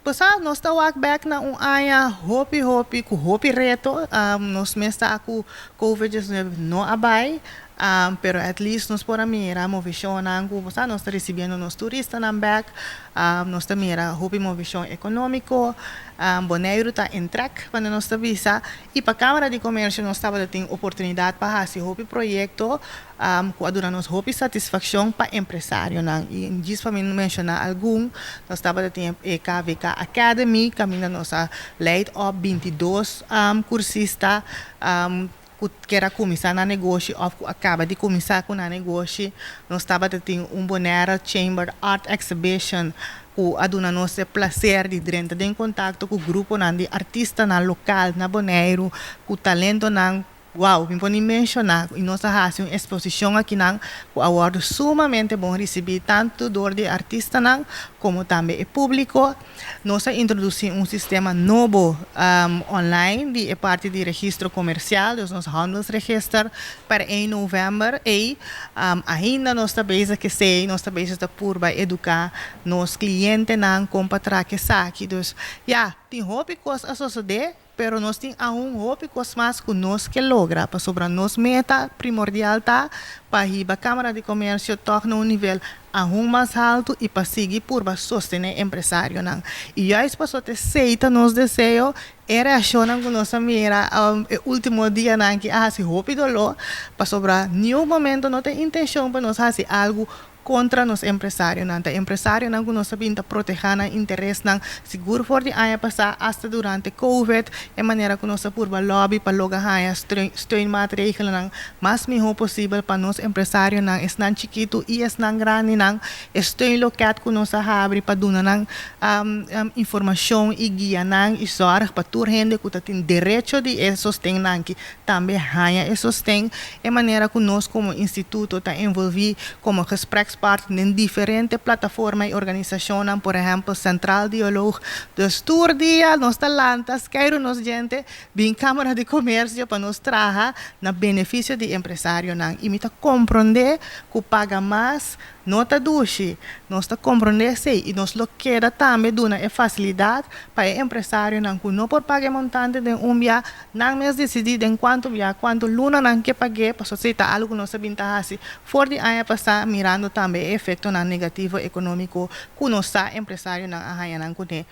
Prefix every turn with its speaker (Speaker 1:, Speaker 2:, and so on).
Speaker 1: Pues, nos ta wak bek na un aña hopi hopi ku hopi reto. Nos mes sa ku COVID-19 no a bai, pero at least nos por a mira moveshon ku nos ta risibiendo nos turistanan bek, nos ta mira hopi moveshon ekonómiko, Boneiru ta on track ku nos ta bisa, i pa Kámara di Komersio nos tabatin oportunidat pa hasi hopi proyekto ku a duna nos hopi satisfakshon pa empresarionan. I djis pa mi menshoná algun, nos tabatin KVK Academy, kaminda nos a leid op 22 kursista ku ke kuminsá nan negoshi òf a kaba di kuminsá ku nan negoshi. Nos tabatin un Bonaire Chamber Art Exhibition ku a duna nos plaser di drenta den kontakto ku gruponan di artistanan lokal na Boneiru, ku talentonan, wow, mi por menshoná, i nos a hasi un eksposishon akinan ku a wòrdu sumamente bon risibí tantu dor di artistanan komo tambe e públiko. Nos a introdusí un sistema nobo online di parti di registro komersial, dus nos handelsregister, pa 1 novèmber i ainda nos ta bezig ku esei, nos ta bezig ta purba eduká nos klientenan kon pa traha esaki. Dus ja, tin hopi kos a sosodé, pero nos tin aún hopi kos mas ku nos ke logra, pasobra nos meta primordial ta pa hiba Kámara di Komersio toch na un nivel aún mas haltu i pa sigui purba sostené empresarionan. I juist paso esei ta nos deseo, e reakshon ku nos a mira e último dianan aki a hasi hopi doló, pasobra ningun momento no tin intenshon pa nos hasi algu kontra nos empresarionan. Ta empresarionan ku nos a bin ta protehá nan interesnan sigur for di aña pasá hasta durante COVID, e manera ku nos a purba lobby pa logra haña steunmaatregelen mas mihó posibel pa nos empresarionan, esnan chikitu i esnan grandinan, steunloket ku nos a habri pa duna nan informashon i guianan i zorg pa tur hende ku tin derecho di e sosten nan ki tambe haña e sosten, e manera ku nos komo instituto ta envolví komo gesprekspartner den diferente plataforma i organisashon, por ehèmpel, Centraal Dialoog. Dus tur dia nos ta lanta, skeiru nos djente, bin Kámara di Komersio pa nos traha na benefisio di empresarionan. I mi ta komprondé ku paga mas no ta dushi, nos ta komprondé esei i nos lo keda tambe duna e fasilidat pa e empresarionan ku no por paga montante den un bia, nan mes disidí den kuantu bia, kuantu luna nan ke paga, pasobra esei ta algu ku nos a bin ta hasi for di aña pasá, mirando tambe e efektonan negativo ekonómiko ku nos empresarionan a haña nan kuné.